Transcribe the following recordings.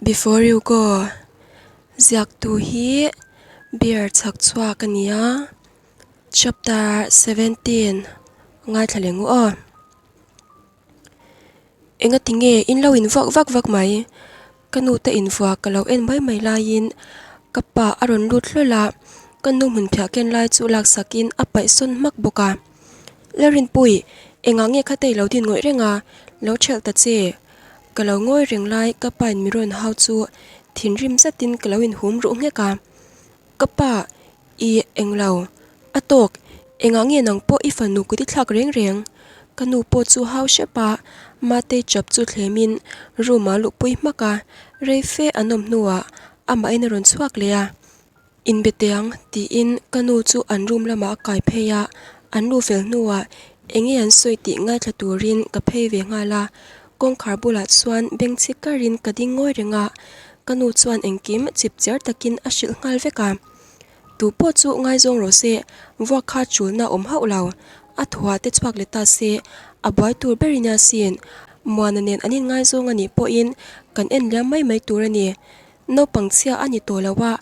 Before you go ziaktu hi beer chhak chhuak a ni a chapter 17 ngaithla leh ngu aw. Engati nge in lo in vak vak vak mai ka nu te invuah ka lo en mai mai laiin ka pa a rawn lut hlawl a ka nu hmun phiah ken lai chu laksak in a paih sawn hmak bawk a Lalrinpui engah nge kha te i lo din ngawih reng a lo thelh ta che. Ka lo ngawi reng lai ka pa in mi rawn hau chu thinrim zetin ka lo inhum ruh nghek a. Ka pa, I englo, a tawk, engah nge nang pawh i fanu kut i thlak reng reng? Ka nu pawh chu hau hrep a, Matei chap chu thlemin room ah luhpui hmak a, rei fe an awm hnuah amahin a rawn chhuak leh a. Inbe teh ang tiin ka nu chu an room lamah a kai phei a, an lu fel hnuah eng nge an sawi tih ngaithla turin ka phei ve nghal a, kawngkhar bulah chuan bengchhi karin ka ding ngawi reng a, ka nu chuan engkim chip chiar takin a hrilh nghal vek a. Tu pawh chu ngaizawng rawh se, vuak kha chulna awm hauh lo, a thuah te chhuak leh ta se, a buai tur ber ania sin, Muana nen an inngaizawng anih pawhin kan en liam mai mai tur a ni. Naupang chhia a ni tawh lo a,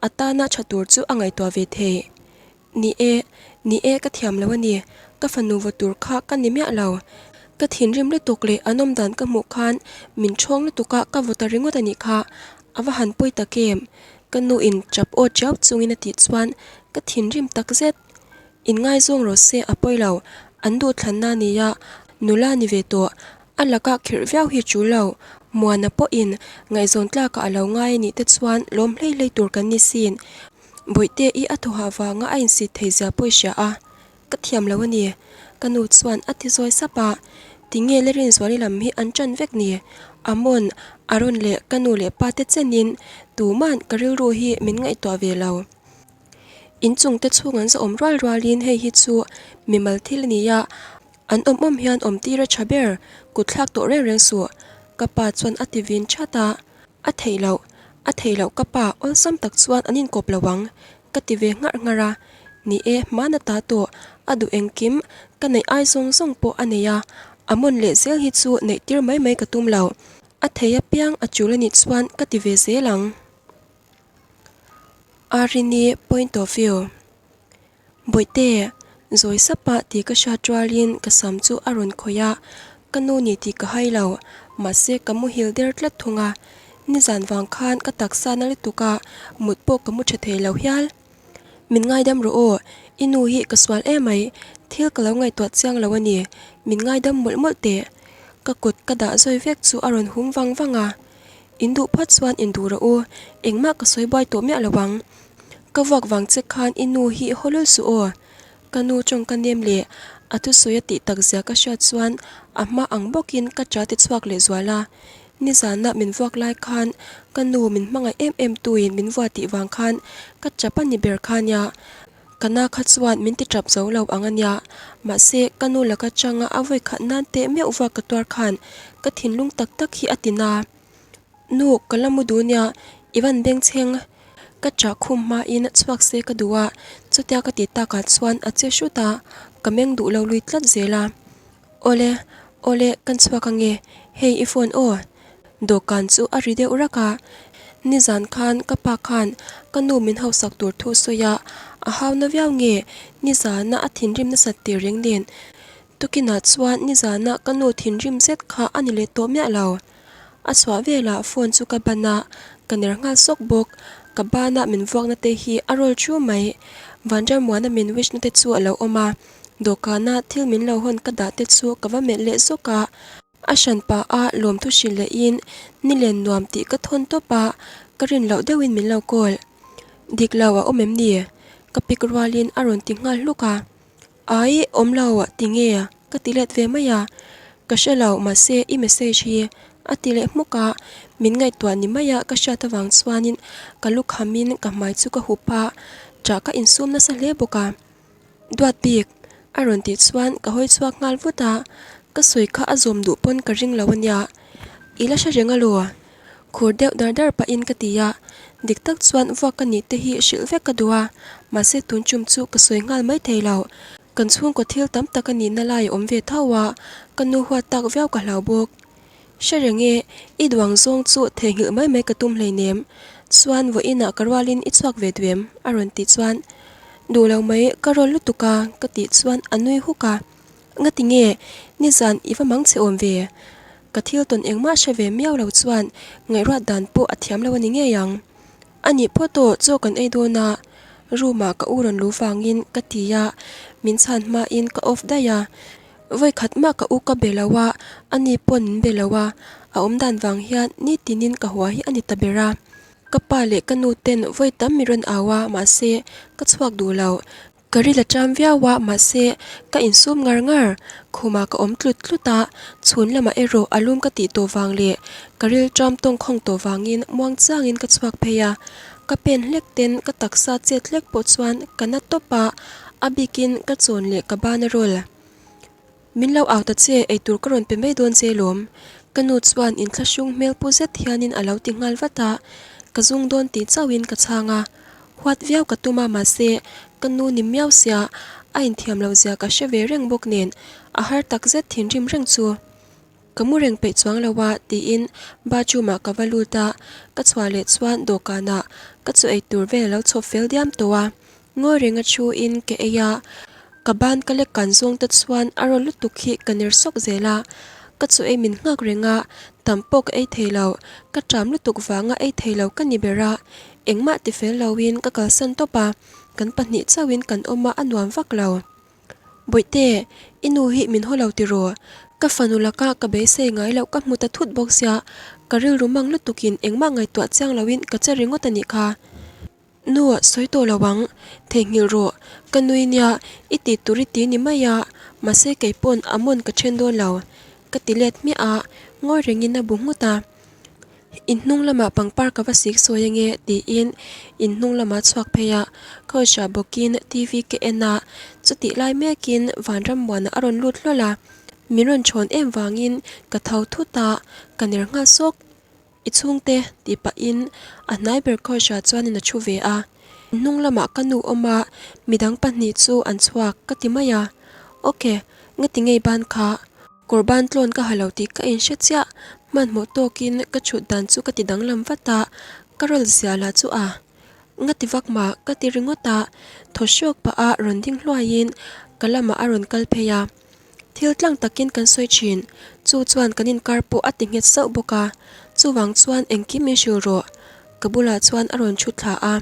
a tana tha tur chu a ngaihtuah ve thei. Ni e, ni e ka thiam lo a ni, ka fanu vaw tur kha ka ni miah lo. Ka thinrim lutuk leh an awm dan ka hmuh khan min ṭhawng lutuk a ka vaw ta ringawt a nih kha, a va han pawi tak em? Ka nu in ṭap aw ṭiau chungin a tih chuan ka thinrim tak zet. Inngaizawng rawh se a pawi lo, an duhthlanna a nia, nula ni ve tawh, A laka khirh viau hi ṭul lo. Muana pawhin ngaihzawn tlakah a lo ngai a nih te chuan lawm hlei hlei tur kan ni sin. Bawihte i a thawhah vanga a insit thei zia pawh i hria a, ka thiam lo a ni. Ka nu chuan a ti zawi sap a, Tinge le Rinzuali lam hi an ṭan vek ni? Amon, Aron leh ka nu leh pa te chenin tuman ka rilru hi min ngaihtuah ve lo. Inchung te chhung an zahawm rual rualin hei hi chu mimal thil a ni a, An awm awm hian awm tir a tha ber, kut thlak tawh reng reng suh, ka pa chuan a ti vin that a. A theih loh, a theih loh ka pa awlsam tak chuan an inkawp lo ang, ka ti ve ngharh ngharh a. Ni e, hmana ta tawh, a duh engkim, ka neih ai zawng zawng pawh a nei a, a mawn leh zel hi chu neih tir mai mai ka tum lo. A thei apiang a chul a nih chuan ka ti ve zel ang. Arini point of view. Bawihte, zawi sapa tih ka hriat rualin ka sam chu a rawn khawih a, ka nu ni tih ka hai lo, mahse ka muhil der tlat thung a, nizan vang khan ka taksa na lutuk a, mut pawh ka mu tha thei lo hial. Min ngaidam rawh aw, i nu hi ka sual emai, thil ka lo ngaihtuah chiang lo a ni, min ngaidam mawlh mawlh teh. Ka kut ka dah zawi vek chu a rawn hum vang vang a, In duh phawt chuan in duh rawh u, engmah ka sawi buai tawh miah lo ang. Ka vuak vang che khan i nu hi haw lul suh aw. Ka nu tawng ka nem leh a thusawi a tih tak zia ka hriat chuan a hma ang bawkin ka cha ti chhuak leh zual a. Nizana min vuak lai khan ka nu min hmangaih em em tuin min vua tih vang khan ka chap a ni ber kha nia. Ka na kha chuan min ti tap zo lo ang a nia. Mahse ka nu laka changa a vawi khat nan teh meuh vuak ka tuar khan ka thinlung tak tak hi a ti na. Nu, ka la mu duh nia, i van beng chheng. Ka chah khum hmain chhuak se ka duh a, chutia ka tih takah chuan a che hrut a, ka meng duh lo lui tlat zel a. Awle, awle, kan chhuak ange, hei i phone aw. Dawhkan chu a ri deuh rak a, nizan khan ka pa khan ka nu min hausak tur thu sawi a, a hau na viau nge, nizana a thinrim nasat tir reng nen. Tukinah chuan nizana ka nu thinrim zet kha a ni leh tawh miah lo. A chhuah velah phone chu ka ban a, ka ner nghal sawk bawk. Ka bana min vuakna te hi a rawl thu mai. Vanrammuana min wish na te chu a lo awm a, dawhkana thil min lo hawn ka dah te chu ka va melh leh zawk a. A hran pah a lawmthu hrilh lehin nilen nuam tih ka thawn tawp a, ka rin loh deuhin min lo call. Dik lo a awm em ni? Ka pick rualin a rawn ti nghal hluk a. Ai, awm lo, tinge? Ka ti let ve mai a. Ka hre lo, mahse i message hi a ti leh hmuk a, min ngaihtuah ni mai a ka hriat avang chuanin ka lu khamin ka hmai chu ka hup a, ṭah ka insum nasa hle bawk a. Duat bik, a rawn tih chuan ka hawi chhuak nghal vut a, ka sawi kha a zawm duh pawn ka ring lo a nia. I la hre reng alaw? Khur deuh dar dar pahin ka ti a, dik tak chuan vuak ka nih te hi hrilh vek ka duh a, mahse tun chum chu ka sawi nghal mai thei lo. Kan chhungkaw thil tam tak a nihna lai a awm ve tho a, ka nu huat tak viau ka hlau bawk. Hre reng e, i duang zawng chu theihnghilh mai mai ka tum hleinem. Chuan vawiinah ka rualin i chhuak ve duh em? a rawn tih chuan, Duh lo mai, ka rawl lutuk a, ka tih chuan a nui huk a. Ngati nge, nizan i va mang che awm ve? Ka thil tawn engmah hre ve miau lo chuan ngaihruat dan pawh a thiam lo a ni ngei ang. A nih phawt aw, chaw kan ei dawn a, room ah ka u rawn lu vangin ka ti a, min chhan hmain ka off daih a. Vawi khat mah ka u ka be lo a, ani pawn min be lo a, a awm dan vang hian nitinin ka hua hi a ni ta ber a. Ka pa leh ka nu ten vawi tam mi rawn au a, mahse ka chhuak duh lo. Ka ril a ṭam viau a, mahse ka insum ngar ngar. Khumah ka awm tlut tlut a, chhun lamah erawh a lum ka tih tawh vang leh ka ril ṭam tawngkhawng tawh vangin muang changin ka chhuak phei a. Ka pen hlek ten ka taksa chet hlek pawh chuan ka na tawp a, a bikin ka chawn leh ka ban a rawl. Min lo au ta che, eitur ka rawn pe mai dawn che lawm. Ka nu chuan inthlahrung hmel pu zet hianin a lo ti nghal vat a, ka zung dawn tih chauhin ka chhang a. Huat viau ka tum a mahse ka nu ni miau sia a inthiam loh zia ka hre ve reng bawk nen a har tak zet thinrim reng chu. Ka mu reng peih chuang lo a tiin bathroom ah ka va lut a, ka chhuah leh chuan dawhkanah ka chu eitur vel a lo chhawp fel diam tawh a. Ngawi renga thu in ka ei a, ka ban ka lek kan zawng te chuan a rawn lutuk hi ka ner sawk zel a, ka chu ei min nghak reng a, tam pawh ka ei thei lo, ka ṭam lutuk vanga ei thei lo ka ni ber a, engmah ti fel lo in ka kalsan tawp a, kan pahnih chauh in kan awm a a nuam vak lo. Bawihte, i nu hi min haw lo tiraw? Ka fanu laka ka beisei ngai loh ka hmu ta thut bawk sia, ka rilru mang lutuk in engmah ngaihtuah chiang lo in ka che ringawt a nih kha. Nu, sawi tawh lo ang, theihnghilh rawh, ka nui nia, i tih tur i ti ni mai a, mahse kei pawn a mawn ka then dawn lo, ka ti let hmiah a, ngawi rengin a bu nghut a. In hnung lamah pangpar ka va sik sawi ange tiin in hnung lamah chhuak phei a, couch ah bawkin TV ka en a, chutih lai mekin Vanrammuana a rawn lut hlawl a, min rawn chhawn em vangin ka tho thut a, ka ner nghal sawk. I chhungte tih pahin a hnai ber couch-ah chuanin a thu ve a, hnung lamah ka nu awm a, midang pahnih chu an chhuak ka ti mai a. Ok, ngati ngei ban kha? Kawr ban tlawn ka ha lo tih ka inhre chiah, hmanhmawh tawkin ka chhut dan chu ka ti danglam vat a, ka rawl zia lah chu a ngati vak mah ka ti ringawt a, thaw hrawk pah a rawn ding hluaiin ka lamah a rawn kal phei a. Thil tlang takin kan sawi thin, chu chuan kan inkar pawh a ti nghet sauh bawk a, chuvang chuan engkim min hrilh rawh, ka bulah chuan a rawn thu thla a.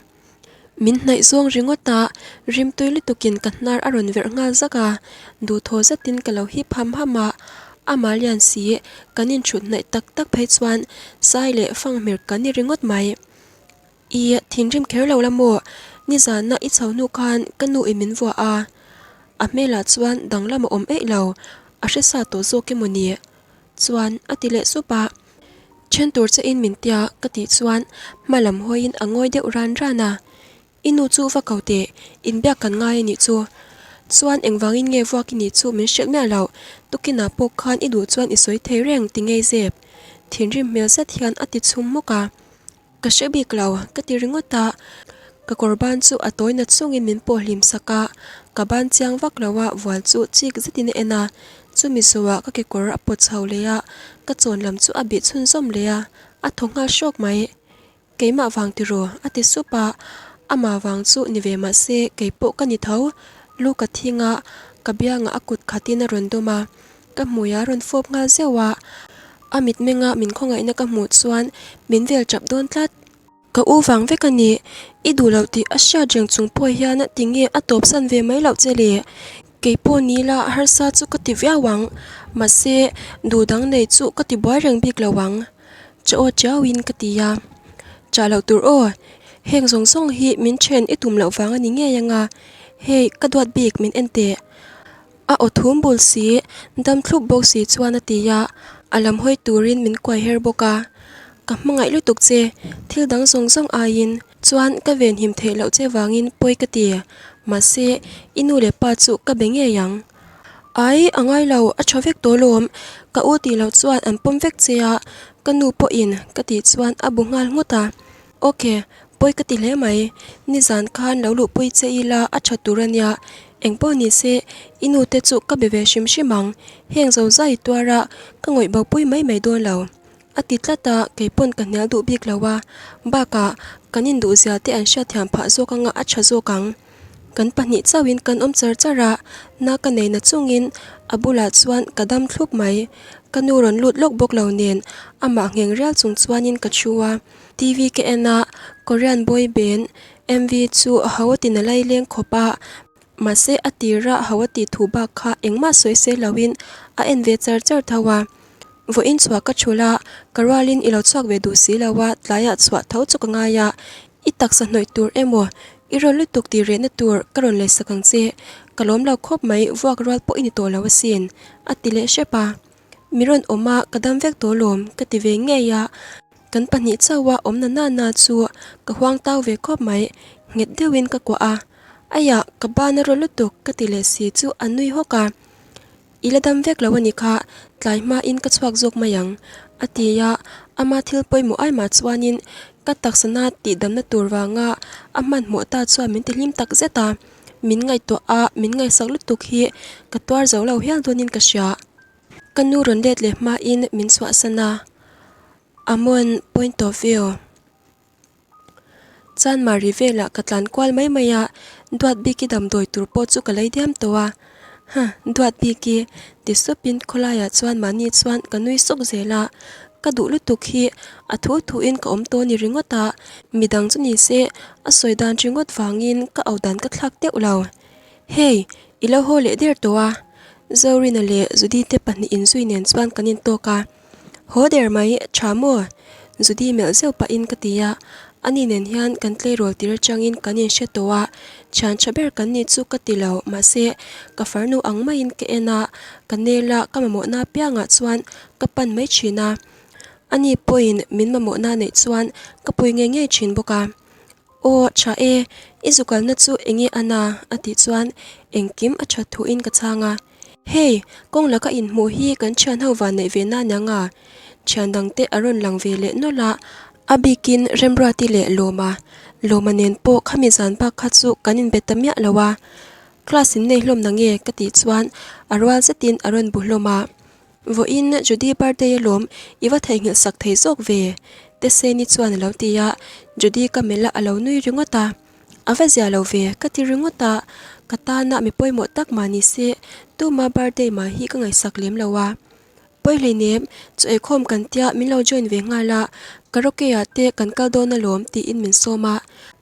Min hnaih zawng ringawt a, rimtui lutukin ka hnar a rawn verh nghal zak a, duhthaw zetin ka lo hip ham ham a, amah lian si kan inthut hnaih tak tak phei chuan sai leh fanghmir kan ni ringawt mai. I thinrim kher lo la maw? Nizanna i chho hnu khan ka nu in min vuah a, a hmelah chuan danglam a awm eih lo, a hre sa tawh zawk emaw ni? Chuan a ti leh sup a, then tur che in min tia ka tih chuan hma lam hawiin a ngawi deuh ran ran a, I nu chu va ko teh, inbiak kan ngai a nih chu. Chuan engvangin nge vuak i nih chu min hrilh miah loh, tukinah pawh khan i duh chuan i sawi thei reng ti ngei zep. Thinrim hmel zet hian a ti chhum hmawk a. Ka hre bik lo, ka ti ringawt a. Ka kawr ban chu a tawi nat chungin min pawh hlim sak a, ka ban chiang vak lo a vual chu chik zetin a en a. Chumi zawhah ka kekawr a pawt chho leh a, ka chawn lam chu a bih chhunzawm leh a, a thaw nghal hrawk mai. Keimah vang tiraw? a ti sup a, amah vang chu ni ve mah se kei pawh ka ni tho. Lu ka thing a, ka biangah a kut khatin a rawn dawm a. Ka hmui a rawn fawp nghal zeuh a, a mitmenga min khawngaihna ka hmuh chuan min vel chap dawn tlat. Ka u vang vek a ni, i duh loh tih a hriat reng chung pawh hian tinge a tawpsan ve mai loh che le? Kei pawh ni la harsa chu ka ti viau ang, mahse duh dang nei chu ka ti buai reng bik lo ang, chaw aw chiauin ka ti a. Chah loh tur aw, heng zawng zawng hi min then i tum loh vang a ni ngei ang a, hei ka duat bik min en teh. A aw thum bul si, dam thlup bawk si chuan a ti a, a lam hawi turin min kuai her bawk a. Ka hmangaih lutuk che, thil dang zawng zawng aiin chuan ka venhim theih loh che vangin pawi ka ti, mahse i nu leh pa chu ka be ngei ang. Ai, a ngai lo, a tha vek tawh lawm, ka u tih loh chuan an pawm vek che a, ka nu pawhin ka tih chuan a bu nghal nghut a. Ok, pawi ka ti hle mai. Nizan khan lo luhpui che ila a tha tur a nia. Engpawh ni se, i nu te chu ka be ve hrim hrim ang, heng zo zai tuar a, ka ngawih bo pui mai mai dawn lo. A ti tlat a, kei pawn ka hnial duh bik lo a, bakah kan induhzia te an hriatthiam phah zawk anga a tha zawk ang. Kan pahnih chauhin kan awm char char a, na ka nei na chungin a bulah chuan ka dam thlup mai. Ka nu rawn lut lawk bawk lo nen amah ngheng rial chung chuanin ka thu a. TV ka en a, Korean boy band MV chu ho a ti na lai leng khawp a, mahse a tira ho a tih thu bak kha engmah sawi se loin a en ve char char tho a. Vawiin chhuah ka thul a, ka rualin i lo chhuak ve duh si lo a, tlaiah chhuah tho chu ka ngai a, i taksa hnawih tur emaw i rawn lutuk tih rehna tur ka rawn lehsak ang che, ka lawm lo khawp mai vuak rual pawh i ni tawh lo asin, a ti leh hrep a. Mi rawn awm a, ka dam vek tawh lawm, ka ti ve ngei a, kan pahnih chauh a awm na na na chu ka huang tau ve khawp mai, nghet deuhin ka kuah a, Aiah, ka ban a rawn lutuk, ka ti leh si chu a nui hawk a. I la dam vek lo a nih kha, tlai hmain ka chhuak zawk mai ang, a ti a, ama thil pawimawh ai mah chuanin ka taksana tihdamna tur vanga a hmanhmawh ta chuan min tihlim tak zet a, min ngaihtuah a, min ngaihsak lutuk hi ka tuar zo lo hial dawnin ka hria. Ka nu rawn let leh hmain min chhuahsan a, Amon point of view. Chanmari velah ka tlan kual mai mai a, duat bik i damdawi tur pawh chu ka lei diam tawh a. Huh, duat bik i, ti supin khawlaiah chuan mahni chuan ka nui suk zel a. Ka duh lutuk hi a thu thuin ka awm tawh ni ringawt a, midang chu ni se a sawi dan ringawt vangin ka au dan ka thlak deuh lo. Hey, i lo haw leh der tawh a, Zorina leh Judy te pahnih inzui nen chuan kan intawk a. Haw der mai, tha maw? Judy melh zeuh pahin ka ti a, ani nen hian kan tleirawl tir atangin kan inhre tawh a, thian tha ber kan nih chu ka ti lo, mahse ka farnu ang maiin ka en a, ka nel a, ka mamawhna apiangah chuan ka pan mai thin a, ani pawhin min mamawhna neih chuan ka pui ngei ngei thin bawk a. Aw, tha e, i zukalna chu enge a na? a tih chuan engkim a that thuin ka chhang a. Hei, kawng laka inhmuh hi kan thian ho van neih ve na nia nga? Thian dangte a rawn lang ve leh nawlh a, a bikin Remruati leh Lawma, Lawma nen pawh khami zan bak kha chu kan inbe ta miah lo a. Class in nei hlawm na nge? ka tih chuan a rual zetin a rawn bu hlawm a. Vawiin Judy birthday alawm i va theihnghilh sak thei zawk ve? Teseni chuan a lo ti a, Judy ka melh a a lo nui ringawt a. A va zia lo ve, ka ti ringawt a, ka tana mi pawimawh tak mah ni se, tuma birthday mah hi ka ngaihsak lem lo a. Pawi hleinem, chaw eikhawm kan tia min lo join ve nghal a, karaoke ah te kan kal dawn alawm tiin min sawm a.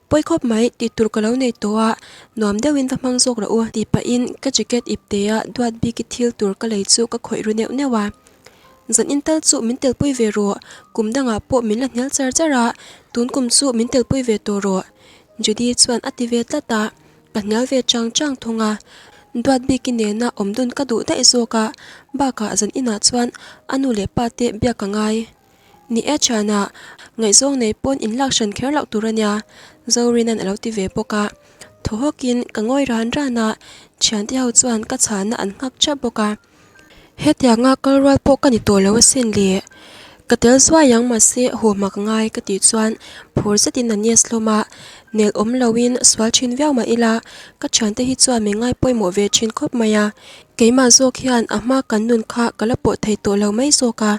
Pawi khawp mai, tih tur ka lo nei tawh a, nuam deuhin va hmang zawk rawh u tih pahin ka jacket iptea duat bik i thil tur ka lei chu ka khawih ru neuh neuh a. Zan intal chu min telpui ve rawh, kum dangah pawh min la hnial char char a, tun kum chu min telpui ve tawh rawh. Judy chuan a ti ve tlat a, ka hnial ve chang chang thung a. Duat bik i nena awm dun ka duh daih zawk a, bakah zan inah chuan a nu leh pa te biak ka ngai. Ni e thiana, ngaihzawng nei pawn in lak hran kher loh tur a nia, Zorina'n a lo ti ve bawk a. Thaw hawkin ka ngawi ran ran a, thiante ho chuan ka chhana an nghak thap bawk a. Hetianga kal rual pawh ka ni tawh lo asin le. Ka tel zuai ang mahse haw hma ka ngai ka tih chuan phur zetin a nias hlawm a, nel awm loin sual thin viau mah ila ka thiante hi chuan min ngai pawimawh ve thin khawp mai a, keimah zawk hian a hma kan nun kha ka la pawh thei tawh lo mai zawk a.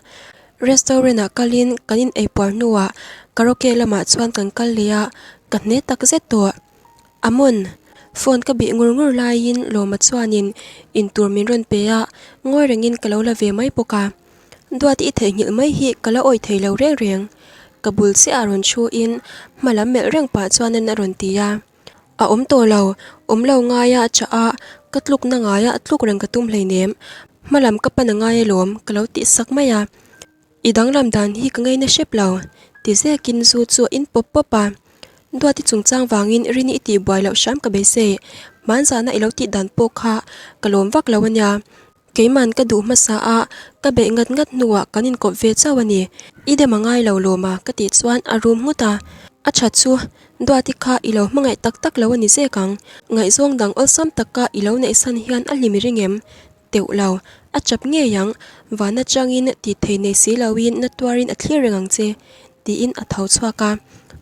Restaurant ah kalin kan in eipuar hnuah karaoke lamah chuan kan kal leh a, ka hne tak zet tawh. Amon, phone ka bih ngur ngur laiin Lawma chuanin intur min rawn pe a, ngawi rengin ka lo la ve mai bawk a. Duat i theihnghilh mai hi ka la awih thei lo reng reng. Ka bul chiah a rawn thuin hma lam melh reng pah chuanin a rawn ti a. A awm tawh lo, awm lo ngaia a chah a, ka tlukna ngaia tluk reng ka tum hleinem. Hma lam ka pan a ngai alawm ka lo tih sak mai a. I danglam dan hi ka ngaina hrep lo, ti zekin zu chu a in pawp pawp a. Duati chungchang vangin Rini i tih buai loh hram ka beisei, hmanzahna i lo tih dan pawh kha ka lawm vak lo a nia. Keiman ka duh hmasa a, ka beih ngat ngat hnuah kan inkawp ve chauh a ni. I dem a ngai lo lawm a ka tih chuan a rum nghut a. A that chu, Duati kha i lo hmangaih tak tak lo a ni zek ang. Ngaihzawng dang awlsam taka i lo neihsan hian a hlim i ring em? Teuh lo, a chap ngei ang, van atangin tih thei nei si loin na tuarin a thlir reng ang che. Tiin a tho chhuak a,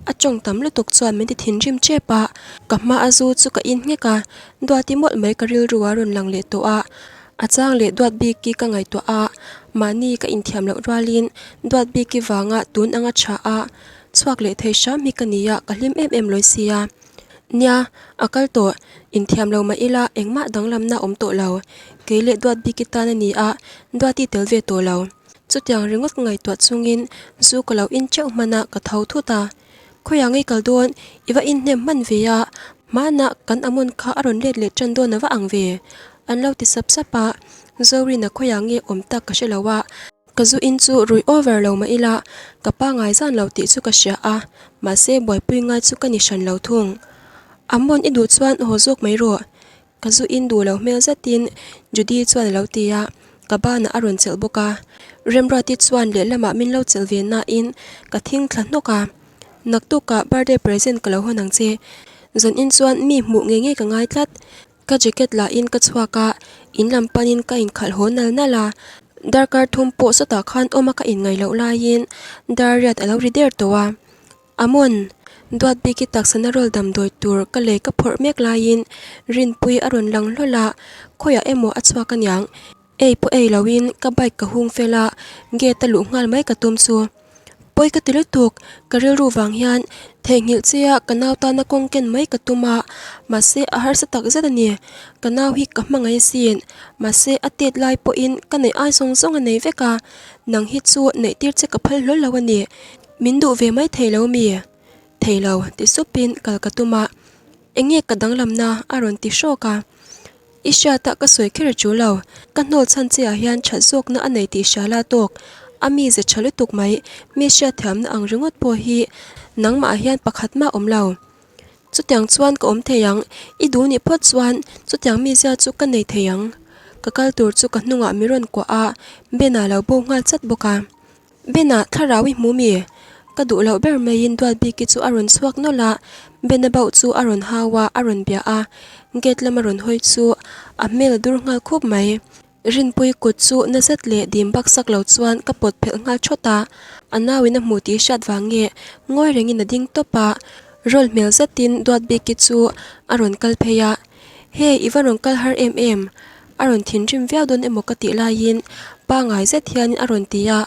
a tawng tam lutuk chuan min ti thinrim tep a, ka hma a zu chu ka in nghek a, Duati mawlh mai ka rilru a rawn lang leh tawh a, a chang leh duat bik hi ka ngaihtuah a, mahni ka inthiam loh rualin duat bik hi vanga tun anga tha a, chhuak leh thei hram hi ka ni a, ka hlim em em lawi sia. Nia, a kal tawh, inthiam lo mah ila engmah danglamna awm tawh lo, kei leh duat bik hi tan a ni a, Duati tel ve tawh lo. Chutiang ringawt ka ngaihtuah chungin zu ka lo in teuh hman a, ka tho thut a. Khawiah ngei kal dawn, i va inhnem hman ve a, hmanah kan Amon kha a rawn let leh tan dawn a va ang ve. An lo ti sap sap a, Zorina khawiah nge awm tak ka hre lo a. Ka zu in chu rui over lo mah ila, ka pangai zan lo tih chu ka hria a, mahse buaipui ngai chu ka ni hran lo thung. Amon i duh chuan haw zawk mai rawh, Ka zu in duh lo hmel zetin Judy chuan a lo ti a, ka banah a rawn chelh bawk a. Remruati chuan lehlamah min lo chelh ve nain ka thing thla hnawk a. Naktukah birthday present ka lo hawn ang che. Zanin chuan mi hmuh ngei ngei ka ngai tlat. Ka jacket lahin ka chhuak a, in lam panin ka inkhalh haw nal nal a. Darkar thum pawh sawtah khan awm a ka inngaih loh laiin dar riat a lo ri der tawh a. Amon, duat bik i taksa na rawl damdawi tur ka lei ka phawrh mek laiin Rinpui a rawn lang hlawl a, khawiah emaw a chhuak aniang. Ei pawh ei loin ka bike ka hung fel a, gate a luh nghal mai ka tum chu. Pawi ka ti lutuk, ka rilru vang hian theihnghilh che a ka nau tana kawng ken mai ka tum a, mahse a harsa tak zet a ni. Ka nau hi ka hmangaih asin, mahse a tet lai pawhin ka neih ai zawng zawng a nei vek a, nang hi chu neih tir che ka phal hlawl lo a ni. Min duh ve mai thei lo mi? Thei lo, ti supin kal ka tum a. Eng nge ka danglamna? a rawn ti hrawk a. I hriata ka sawi kher a ṭul lo. Ka hnawl chhan che ah hian ṭhat zawkna a nei tih hria la tawk. A mi ze ṭha lutuk mai, mi hriatthiamna ang ringawt pawh hi nangmah ah hian pakhat mah awm lo. Chutiang chuan ka awm thei ang, i duh nih phawt chuan chutiang mizia chu ka nei thei ang. Ka kal tur chu ka hnungah mi rawn kuah a, Ben-a lo bo nghal chat bawk a. Bena thlarau i hmu mi? Ka duh loh ber maiin duat biki chu a rawn chhuak nawlh a, Bena bauh chu a rawn hau a, a rawn bia a, gate lama rawn hawi chu a hmel a dur nghal khup mai. Rinpui kut chu na zet leh dim bak sak lo chuan ka pawt phelh nghal thawt a, a nauin a hmu tih hriat vang nge ngawi rengin a ding tawp a, rawl hmel zetin duat biki chu a rawn kal phei a, Hey, i va rawn kal har em em? A rawn thinrim viau dawn emaw ka tih laiin pangai zet hianin a rawn ti a,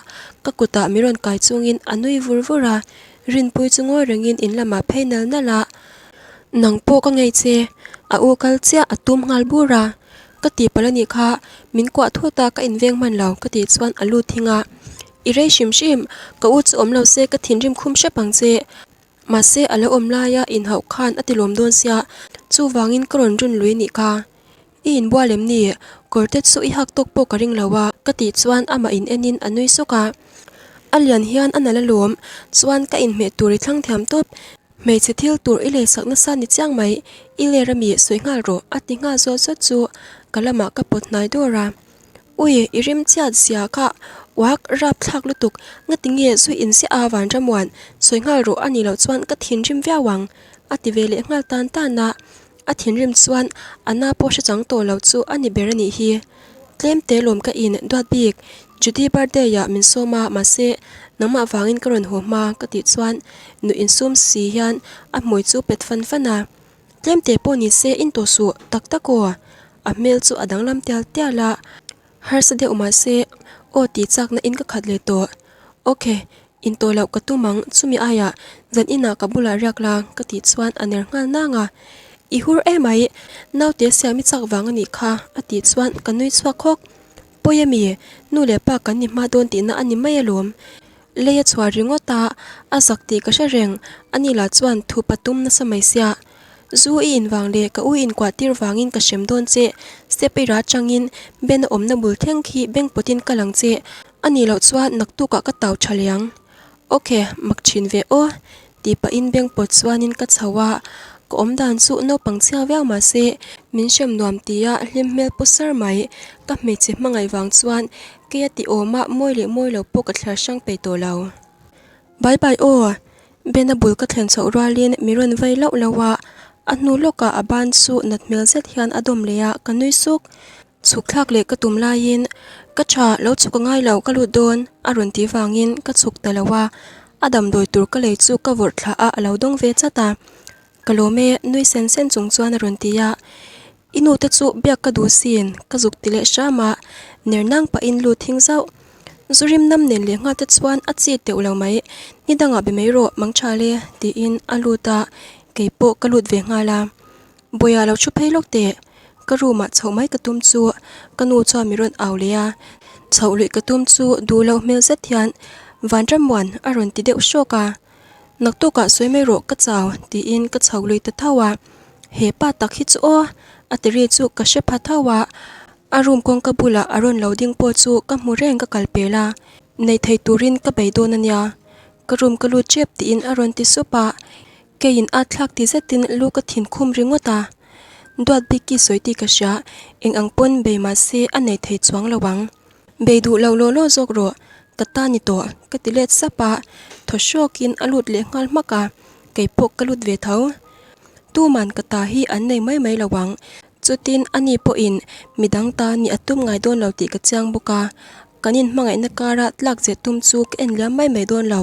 ka kutah mi rawn kai chungin a nui vur vur a, Rinpui chu ngawi rengin in lamah phei nal nal a, Nang pawh ka ngei che, a u kal chiah a tum nghal bur a, ka tihpalh a nih kha, min kuah thut a ka inveng hman lo ka tih chuan a lut thing a, I rei hrim hrim, ka u chu awm lo se ka thinrim khum hrep ang che. Mahse a lo awm laia inhauh khan a ti lawm dawn sia, chuvangin ka rawn run lui nih kha. I inbual em ni? Kawr te chu i hak tawk pawh ka ring lo a, ka tih chuan amah in enin a nui sawk a. A lian hian a nalh alawm, chuan ka inhmeh tur i thlang thiam tawp. Hmeichhe thil tur i lei sak nasa ni chiang mai, i ler ami sawi nghal rawh a ti nghal zawt zawt chu ka lamah ka pawt hnai dawr a. Ui, i rim chiat zia kha uak rap thlak lutuk, ngati nge zui in ziah a Vanramuan, sawi nghal rawh a nih loh chuan ka thinrim viau ang, a ti ve leh nghal tan tan a, a thinrim chuan a na pawh hre chang tawh lo chu a ni ber a nih hi. Tlem te lawm ka in duat bik, Judy birthday ah min sawm a mahse nangmah vangin ka rawn haw hma ka tih chuan nuih insum si hian a hmui chu pet fan fan a. Tlem te pawh ni se in tawh suh tak tak aw. A hmel chu a danglam tial tial a, harsa deuh mah se aw tih chakna in ka khat leh tawh. Ok, in tawh loh ka tum ang, chumi aiah zan inah ka bulah riak la ka tih chuan a ner nghal nang a. I hur emai, naute siam i chak vang a nih kha a tih chuan ka nui chhuak hawk. Pawi ami, nu leh pa kan ni hma dawn tihna a ni mai alawm. Lei a chhuah ringawt a, a zak tih ka hre reng, ani lah chuan thup a tum nasa mai sia. Zu i in vang leh ka u inkuah tir vangin ka hrem dawn che, step eira atangin Ben a awmna bul thleng khi beng pawtin ka lang che, ani loh chuan naktukah ka tau tha leh ang. Ok, mak thin ve aw, tih pahin beng pawt chuanin ka chho a, ka awm dan chu naupang chhia viau mahse min hrem nuam tia hlim hmel pu sar mai, ka hmeichhe hmangaih vang chuan Keia tih awma mawi leh mawi lo pawh ka thliar hrang peih tawh lo. Bye bye aw! Bena bul ka thlen chhoh rualin mi rawn vai lauh lauh a, a hnu lawkah a ban chu nat hmel zet hian a dawm leh a, ka nui suk. Chhuk thlak leh ka tum laiin, Ka tha, lo chhuk a ngai lo, ka lut dawn, a rawn tih vangin ka chhuk ta lo a. A damdawi tur ka lei chu ka vawrh thla a, a lo dawng ve chat a. Ka lawm e, nui sen sen chung chuan a rawn ti a. I nu te chu biak ka duh sin, ka zuk ti leh hram a, ner nang pahin lu thing zauh. Zu rim nam nen leh nghal te chuan a chi teuh lo mai, ni dangah be mai rawh, mang tha le, tiin a lut a, kei pawh ka lut ve nghal a. Bawiha lo thu phei lawk teh, ka room ah chhoh mai ka tum chu ka nu chuan mi rawn au leh a, chhoh luih ka tum chu duh loh hmel zet hian Vanramuan a rawn ti deuh hrawk a. Naktukah sawi mai rawh ka chau tiin ka chho lui ta tho a, he pa tak hi chu aw a ti ri chu ka hre pha tho a, a room kawngka bulah a rawn lo ding pawh chu ka hmu reng ka kal pel a, nei thei turin ka bei dawn a nia, ka room ka lut tep tiin a rawn ti sup a, keiin at thlak ti zetin lu ka thin khum ringawt a, duat bik i sawi tih ka hria, eng ang pawn bei mahse a nei thei chuang lo ang. Bei duh lo law law zawk rawh, ka ta ni tawh, ka ti let sap a, thaw hrawkin a lut leh nghal hmak a, kei pawh ka lut ve tho. Tuman ka ta hi an nei mai mai lo ang, chutin ani pawhin midang ta nih a tum ngai dawn lo tih ka chiang bawk a, kan inhmangaihna kara tlak zeh tum chu ka en liam mai mai dawn lo,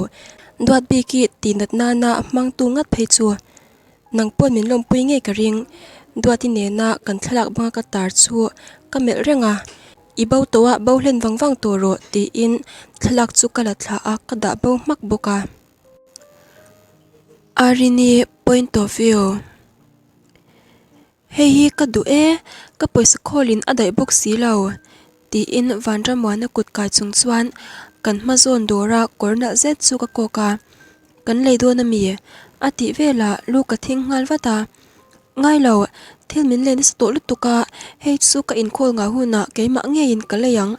duat bik hi tihnat nana hmangtu ngat phei chu. Nang pawh min lawmpui ngei ka ring, Duati nena kan thlalak banga ka tar chu ka melh reng a. I bo tawh a, bo hlen vang vang tawh rawh tiin thlalak chu ka la thla a, ka dah bo hmak bawk a. Arini point of view Hei hi ka duh e, ka pawisa khawlin a daih bawk si lo tiin Vanramuana kut kai chung chuan kan hma zawn dawra kawr nalh zet chu ka kawk a, Kan lei dawn a mi? a tih velah lu ka thing nghal vat a. Ngai lo, thil min lei nasa tawh lutuk a, hei chu ka inkhawl ngah hunah keimah ngeiin ka lei ang,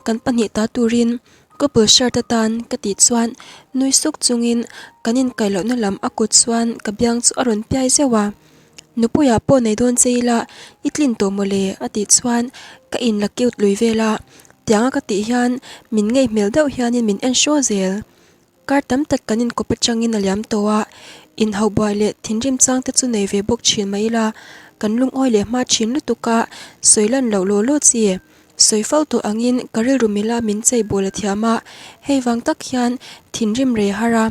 kan pahnih ta turin couple shirt atan ka tih chuan nui suk chungin kan inkaih lohna lam a kut chuan ka biang chu a rawn piai zeuh a. Nupuiah pawh nei dawn che ila i tlin tawh mawle a tih chuan ka inla cute lui vel a, tianga ka tih hian min ngei hmel deuh hianin min en hraw zel. Kar tam tak kan inkawp atangin a liam tawh a, inhauh buai leh thinrim chang te chu nei ve bawk thin mai ila, kan lungawi leh hma thin lutuk a, sawi lan loh law law chi. Sawi fo tawh angin ka rilru mila min chei bawl a thiam a, hei vang tak hian thinrim rei har a,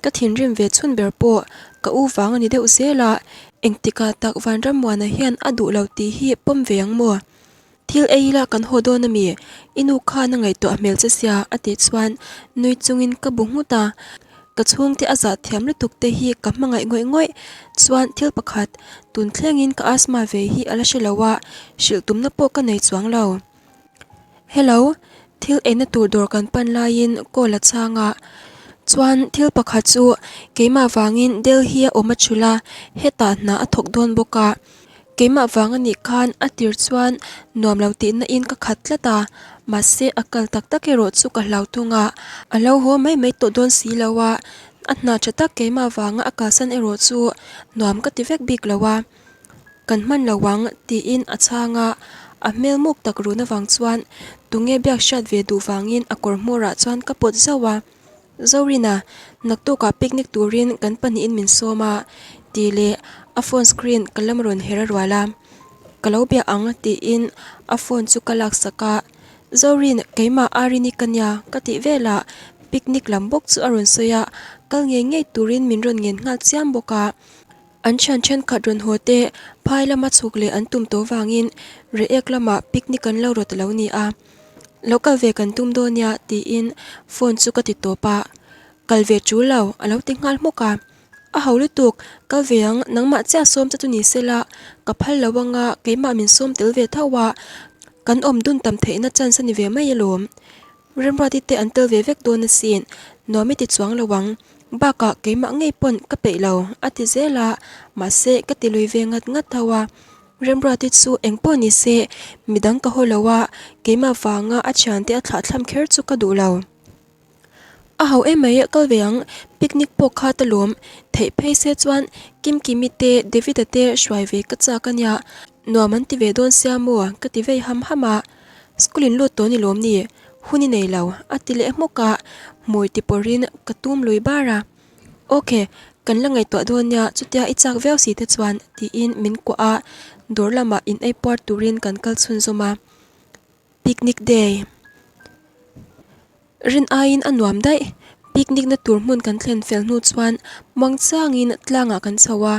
ka thinrim ve chhun ber pawh ka u vang a ni deuh zel a, engtikah tak Vanrammuana hian a duh lo tih hi pawm ve ang maw? Thil ei ila kan haw dawn ami? I nu khan a ngaihtuah hmel che sia a tih chuan nui chungin ka bu nghut a. Ka chhungte a zah thiam lutuk te hi ka hmangaih ngawih ngawih chuan thil pakhat tun thlengin ka asthma ve hi a la hre lo a, hrilh tumna pawh ka nei chuang lo. Hello, thil eina tur dawr kan pan laiin call a chhang a, chuan thil pakhat chu keimah vangin Delhi a awm a thulh a, hetah hna a thawk dawn bawk a. Keimah vang a nih khan a tir chuan nuam lo tihna in ka khat tlat a, mahse a kal tak tak erawh chu ka hlau thung a, a lo haw mai mai tawh dawn si lo a, a hna tha tak keimah vanga a kalsan erawh chu nuam ka ti vek bik lo a, kan hman lo ang tiin a chhang a, a hmel muk tak run avang chuan tunge biak hriat ve duh vangin a kawr hmawrah chuan ka pawt zauh a. Zorina, naktukah picnic turin kan pahnihin min sawm a, tih leh a phone screen ka lam rawn her a rual a. Ka lo bia ang tiin a phone chu ka laksak a. Zorin, keimah Arini ka nia ka tih velah picnic lam bawk chu a rawn sawi a, kal ngei ngei turin min rawn ngen nghal chiam bawk a. An thian thenkhat rawn haw te phai lama chhuk leh an tum tawh vangin Reiek lamah picnic an lo rawt a lo ni a. Lo kal ve kan tum dawn nia tiin phone chu ka ti tawp a, kal ve tul lo a lo ti nghal hmawk a, a ho lutuk kal ve ang nangmah chiah sawm che chu ni sela ka phal lo anga keimah min sawm tel ve tho a, kan awm dun tam theihna chance a ni ve mai alawm. Remruati te an tel ve vek dawn asin, nuam i ti chuang lo ang, bakah keimah ngei pawn ka peih lo a ti zel a, mahse ka ti lui ve ngat ngat tho a. Remruati chu eng pawh ni se, midang ka haw lo a, keimah vanga a thiante a thlah thlam kher chu ka duh lo. A ho em mai, kal ve ang, picnic pawh kha ta lawm, theih phei se chuan Kimkimi te David-a te hruai ve ka chak a nia, nuam an ti ve dawn sia maw ka ti vei ham ham a, school in lut tawh ni lawm ni, hun i nei lo a ti leh hmuk a, hmui ti pawrhin ka tum lui bar a. Ok, kan la ngaihtuah dawn nia, chutia i chak viau si te chuan tiin min kuah a, dawr lamah in ei puar turin kan kal chhunzawm a. Picnic day. Rin aiin a nuam daih. Picnic na tur hmun kan thlen fel hnu chuan muang changin tlangah kan chho a,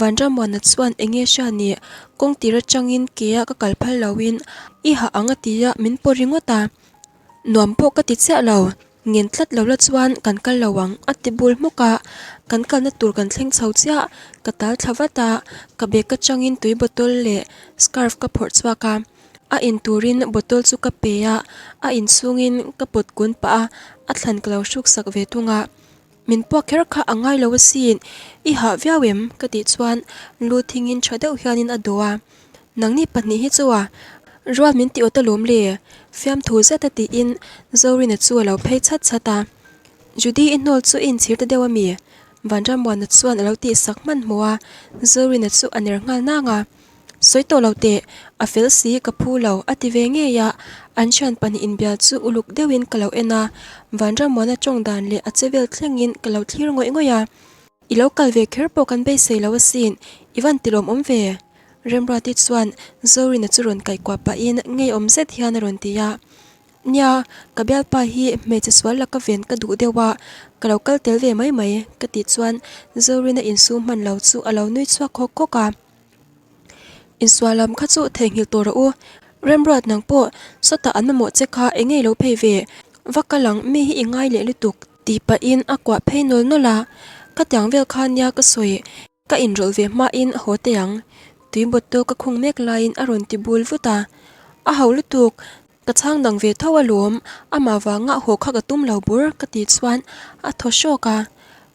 Vanramuana chuan eng nge hria ni, kawng tir atangin ke a ka kal phal loin i hah ang a ti a min paw ringawt a, nuam pawh ka ti chiah lo, ngen tlat lo la chuan kan kal lo ang a ti bul hmuk a, kan kalna tur kan thleng chho chiah, ka tal thla vat a, ka bag atangin tui bottle leh scarf ka phawrh chhuak a. A in turin bottle chu ka pe a, a in chhungin ka pawt kun pah a, a thlan ka lo hruk sak ve tung a. Min puak kher kha a ngai lo asin, i hah viau em? ka tih chuan lu thingin tha deuh hianin a dawh a. Nangni pahnih hi chu a rual min ti awt alawm le, fiamthu zet a tiin Zorina chu a lo phei chhat chhat a. Judy i hnawl chu i inchhir ta deuh ami? Vanrammuana chuan a lo tihsak hmanhmawh a, Zorina chu a ner nghal nang a. Sawi tawh lo teh, a fel si ka phu lo a ti ve ngei a, an thian pahnih inbial chu uluk deuhin ka lo en a, Vanramuana tawng dan leh a che vel thlengin ka lo thlir ngawih ngawih a. I lo kal ve kher pawh kan beisei lo asin, i van ti lawmawm ve? Remruati chuan Zorina chu rawn kaihkuah pahin ngeiawm zet hian a rawn ti a. Nia, ka bialpa hi hmeichhe sual laka ven ka duh deuh a, ka lo kal tel ve mai mai ka tih chuan Zorina insum hman lo chu a lo nui chhuak khawk khawk a. Insual lam kha chu theihnghilh tawh rawh u. Remruat nang pawh sawtah an mamawh che kha eng ngei lo phei ve. Va kal ang, mi hi i ngai leh lutuk tih pahin a kuah phei nawl nawl a. Khatiang vel kha nia ka sawi, ka inrawlh ve hmain haw teh ang. Tui bottle ka khung mek laiin a rawn ti bul vut a. A ho lutuk, Ka chhang dang ve tho alawm, amah vanga haw kha ka tum lo bur ka tih chuan a thaw hrawk a,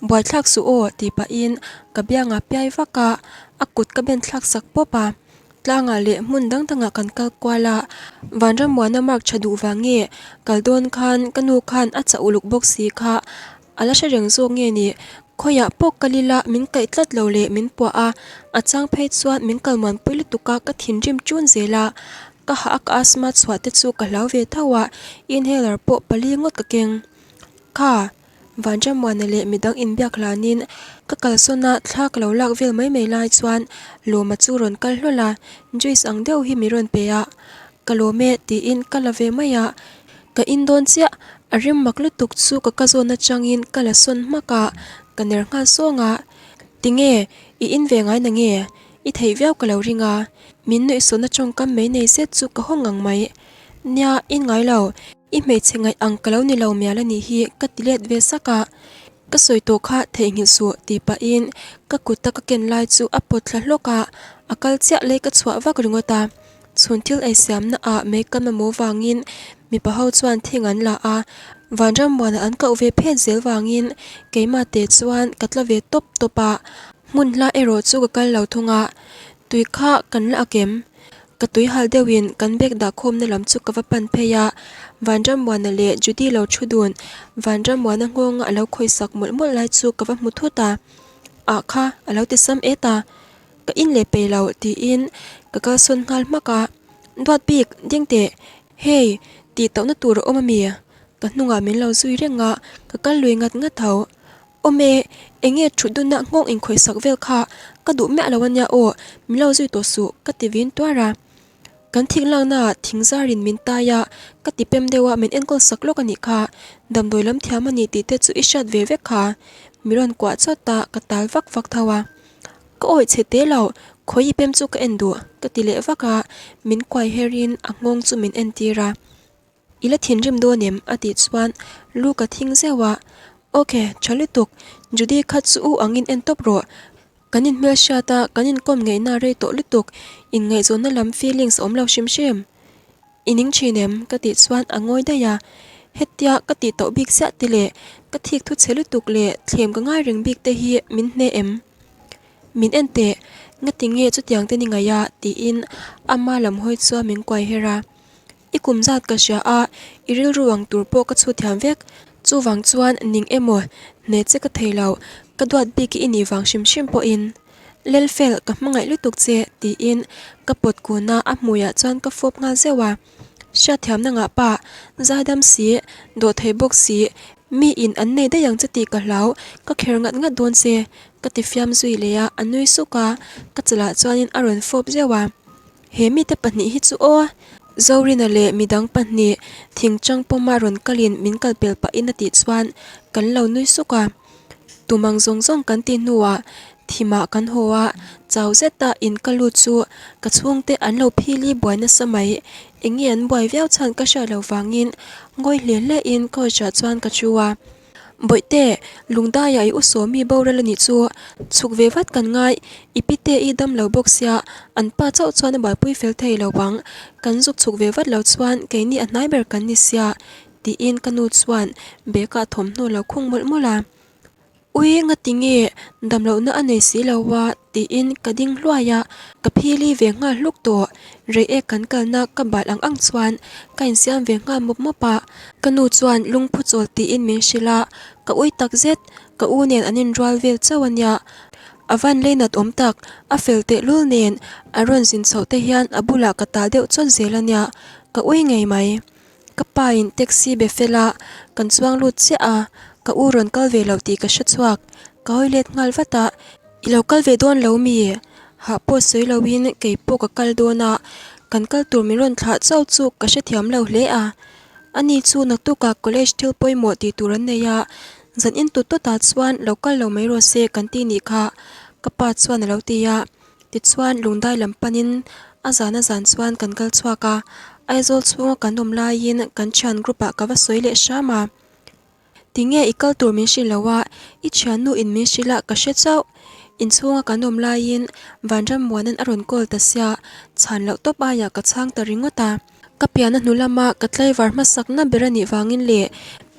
Buaithlak suh aw tih pahin ka biangah piai vak a, a kut ka ben thlak sak pawp a, tlangah leh hmun dang dangah kan kal kual a, Vanrammuana mark tha duh vang nge kal dawn khan ka nu khan a chah uluk bawk si kha A la hre reng zawk nge ni? Khawiah pawh kal ila min kaih tlat lo leh min puah a, a chang phei chuan min kal muanpui lutuk a, ka thinrim ṭun zel a. Ka hah a ka asthma chhuah te chu ka hlau ve tho a, inhaler pawh pali ngawt ka keng. Kha, Vanṭamuana leh midang inbiak hlanin ka kalsawn a, thla ka lo lak vel mai mai lai chuan Lawma chu rawn kal hlawl a, juice ang deuh hi mi rawn pe a, ka lawm e tiin ka la ve mai a. Ka in dawn chiah, a rim mak lutuk chu ka ka zawn atangin ka la sawn hmak a, ka ner nghal sawng a. Tinge, i in ve ngai na nge? I theih viau ka lo ring a, min nuihsawhna tawngkam mai nei zet chu ka haw ngang mai. Nia, in ngai lo, i hmeichhe ngaih ang ka lo ni lo mial a nih hi ka ti let ve sak a. Ka sawi tawh kha theihnghilh suh tih pahin ka kuta ka ken lai chu a pawt thla hlawk a, a kal chiah lei ka chhuah vak ringawt a. Chhun thil ei siamna ah mei ka mamawh vangin mipa ho chuan thing an la a, Vanrammuana an koh ve phet zel vangin keimah teh chuan ka tla ve tawp tawp a, hmun hla erawh chu ka kal lo thung a, tui kha kan la ak em? Ka tui hal deuhin kan bag dah khawmna lam chu ka va pan phei a, Vanrammuana leh Judy lo thu dun Vanrammuana nghawnga a lo khawisak mawlh mawlh lai chu ka va hmu thut a, ah kha a lo ti sam et a. Ka in leh peih lo tiin ka kalsawn nghal hmak a, Duat bik, ding teh, hei, tih tauhna tur a awm ami? Ka hnungah min lo zui reng a, ka kal lui ngat ngat tho. Awm e, eng nge thut dunna nghawng inkhawihsak vel kha ka duh miah lo ania aw, min lo zui tawh suh ka ti vin tuar a. Kan thing laknaah thing zarin min tai a, ka ti pem deuh a, min enkawl sak lawk a nih kha, damdawi lam thiam a ni tih te chu i hriat ve vek kha, mi rawn kuah chawt a, ka tal vak vak tho a. Ka awih chhe te lo, khawi i pem chu ka en duh, ka ti leh vak a, min kuai her in a nghawng chu min en tir a. I la thinrim dawn em? a tih chuan lu ka thing zeuh a, Ok, tha lutuk, Judy kha chu u angin en tawp rawh, kan inhmelhriat a, kan inkawm ngeihna a rei tawh lutuk, inngaihzawnna lam feelings a awm lo hrim hrim. I ning thin em? ka tih chuan a ngawi daih a, hetia ka tih tawh bik chiah te leh ka thik thu chhe lutuk leh thlem ka ngai reng bik te hi min hne em? Min en teh, ngati nge chutiang te ni ngaih a? tiin ama lam hawi chuan min kuai her a. I kum zat ka hria a, i rilru ang tur pawh ka chhut thiam vek. Chuvang chuan ning emaw hne che ka thei lo, ka duat bik i nih vang hrim hrim pawhin. Lelfel, ka hmangaih lutuk che, tiin ka pawt kun a, a hmuiah chuan ka fawp nghal zeuh a. Hriatthiamna ngah pa, zaidam si, dawhthei bawk si, mi in an nei daih ang che tih ka hlau, ka kher ngat ngat dawn che, ka ti fiam zui leh a, a nui suk a, ka chalah chuanin a rawn fawp zeuh a. He mite pahnih hi chu aw! Zorina leh midang pahnih thingchang pawma rawn kalin min kalpel pahin a tih chuan kan lo nui suk a. Tumang zawng zawng kan tih hnuah thimah kan haw a, chau zeta in ka lut chu ka chhungte an lo phili buai nasa mai. Eng nge an buai viau chhan ka hriat loh vangin ngawi hle hle in couch ah chuan ka thu a. Bawihte, Lungdaiah i u Sawmi boral a nih chu, chhuk ve vat kan ngai, i pite i dam lo bawk sia, an pa chauh chuan a buaipui fel thei lo ang, kan zuk chhuk ve vat lo chuan keini a hnai ber kan ni sia, tiin ka nu chuan bag ah thawmhnaw lo khung mawlh mawlh a. Ui ngati nge damlohna a nei si lo a tiin ka ding hluai a, ka phili ve nghal hluk tawh. Reiek kan kalna ka bal ang ang chuan ka insiam ve nghal mawp mawp a, ka nu chuan lungphu chawl tiin min hrilh a, ka ui tak zet, ka u nen an inrual vel chauh a nia. A van lei nat awm tak, a fel tehlul nen a rawn zin chhoh te hian a bulah ka tal deuh chawt zel a nia, ka ui ngei mai. Ka pa in taxi be fel a, kan chuang lut chiah a, ka u rawn kal ve lo tih ka hre chhuak. Ka hawi let nghal vat a, I lo kal ve dawn lo mi? Hah pawh sawi lo in kei pawh ka kal dawn a, kan kal tur min rawn thlah chauh chu ka hrethiam lo hle a. Ani chu naktukah college thil pawimawh tih tur an nei a, zan in tut tawt ah chuan lo kal lo mai rawh se kan ti nih kha, ka pa chuan a lo ti a. Tichuan Lungdai lam panin a zan a zan chuan kan kal chhuak a, Aizawl chhunga kan awm laiin kan thian group ah ka va sawi leh hram a. Tinge i kal tur min hrilh lo a, i thiannu in min hrilh a ka hre chauh. Inchhunga kan awm laiin Vanrammuana'n a rawn call ta sia, chhan loh tawp aiah ka chhang ta ringawt a. Ka pianna hnu lama ka tlaivar hmasakna ber a nih vangin leh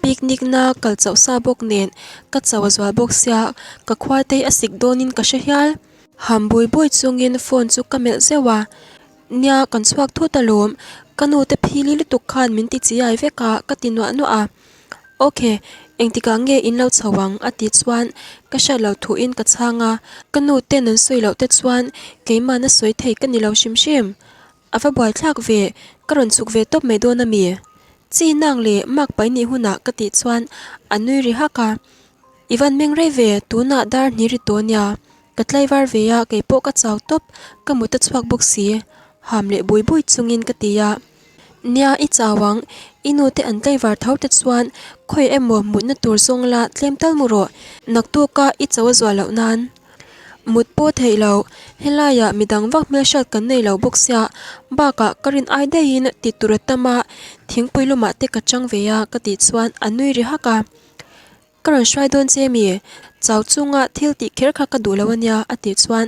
picnic na kal chauh sa bawk nen ka chau a zual bawk sia, ka khuaitei a sik dawnin ka hre hial. Ham bui bui chungin phone chu ka melh zeuh a, Nia kan chhuak thut alawm, ka nu te phili lutuk khan min ti chiai vek a ka ti nuah nuah a. Ok, engtikah nge in lo chho ang a ti chuan ka hriat loh thuin ka chhang a, ka nu ten an sawi loh te chuan keimahna sawi thei ka ni lo hrim hrim. A va buaithlak ve, ka rawn chhuk ve tawp mai dawn a mi? Chi nang leh mak pai nih hunah ka tih chuan a nui ri hak a. I van meng rei ve, tunah dar hnih ri tawh nia. Ka tlaivar ve a, kei pawh ka chau tawp, ka mut a chhuak bawk si. Ham leh bui bui chungin ka ti a. Nia, i chau ang, i nu te an tlaivar tho te chuan khawi emaw mutna tur zawng la tlem tal mu rawh, naktuka i chau a zual loh nan. Mut pawh theih lo, helaiah midang vak hmelhriat kan nei lo bawk sia, bakah ka rin ai daihin ti tur a tam a, thingpui lumah te ka chang ve a ka tih chuan a nui ri hak a. Ka rawn hruai dawn che mi? Chau chunga thil tih kher kha ka duh lo a nia a tih chuan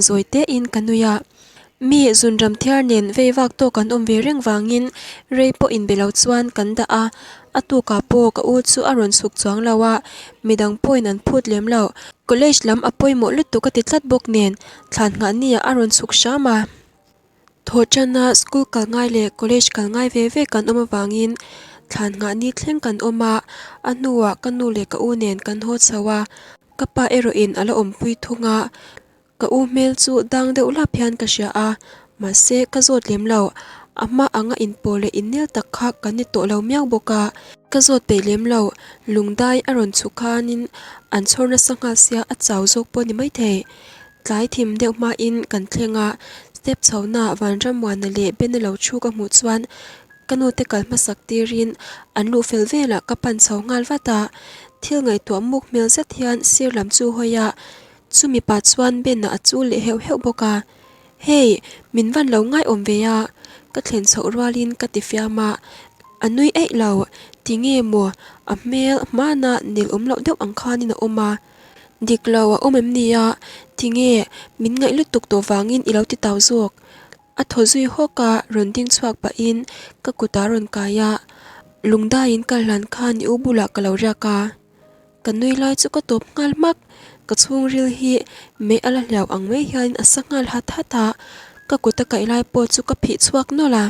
zawi tein ka nui a. Mi zunram thiar nen vei vak tawk an awm ve reng vangin rei pawh inbe lo chuan kan dah a, a tukah pawh ka u chu a rawn chhuk chuang lo a, midang pawhin an phut lem lo. College lam a pawimawh lutuk a ti tlat bawk nen thlan nghah ni ah a rawn chhuk hram a. Thawhṭana school kal ngai leh college kal ngai ve ve kan awm avangin thlan nghah ni thleng kan awm a, a hnuah ka nu leh ka u nen kan haw chho a, ka pa erawhin a la awmpui thung a. Ka u hmel chu dang deuh lap hian ka hria a, mahse ka zawt lem lo. A hma anga inpawh leh innel tak kha kan ni tawh lo miau bawk a. Ka zawt peih lem lo, lungdai a rawn chhuk khanin an chhawr nasa nghal sia a chau zawk pawh a ni maithei. Tlai thim deuh hmain kan thleng a, step chhohna Vanrammuana leh Bena lo thu ka hmuh chuan ka nu te kal hmasak tirin an luh fel velah ka pan chho nghal vat a, thil ngaihtuah muk hmel zet hian sir lam chu hawi a, Chu mipa chuan Ben-a a chul leh heuh heuh bawk a, Hey, min van lo ngaiawm ve a, ka thlen chhoh rualin ka ti fiam a, a nui eih lo, tinge maw a hmel hmana nel awm loh deuh ang khanin a awm a, dik lo a awm em ni a, tinge min ngaih lutuk tawh vangin i lo ti tau zawk, a thaw zui hawk a, rawn ding chhuak pahin ka kutah a rawn kai a, lungdaiin ka hlan khan i u bulah ka lo riak a. Ka nui lai chu ka tawp nghal hmak, ka chhungril hi mei a la hliau ang mai hian a sa nghal hat hat a, ka kut a kaih lai pawh chu ka phih chhuak nawlh a.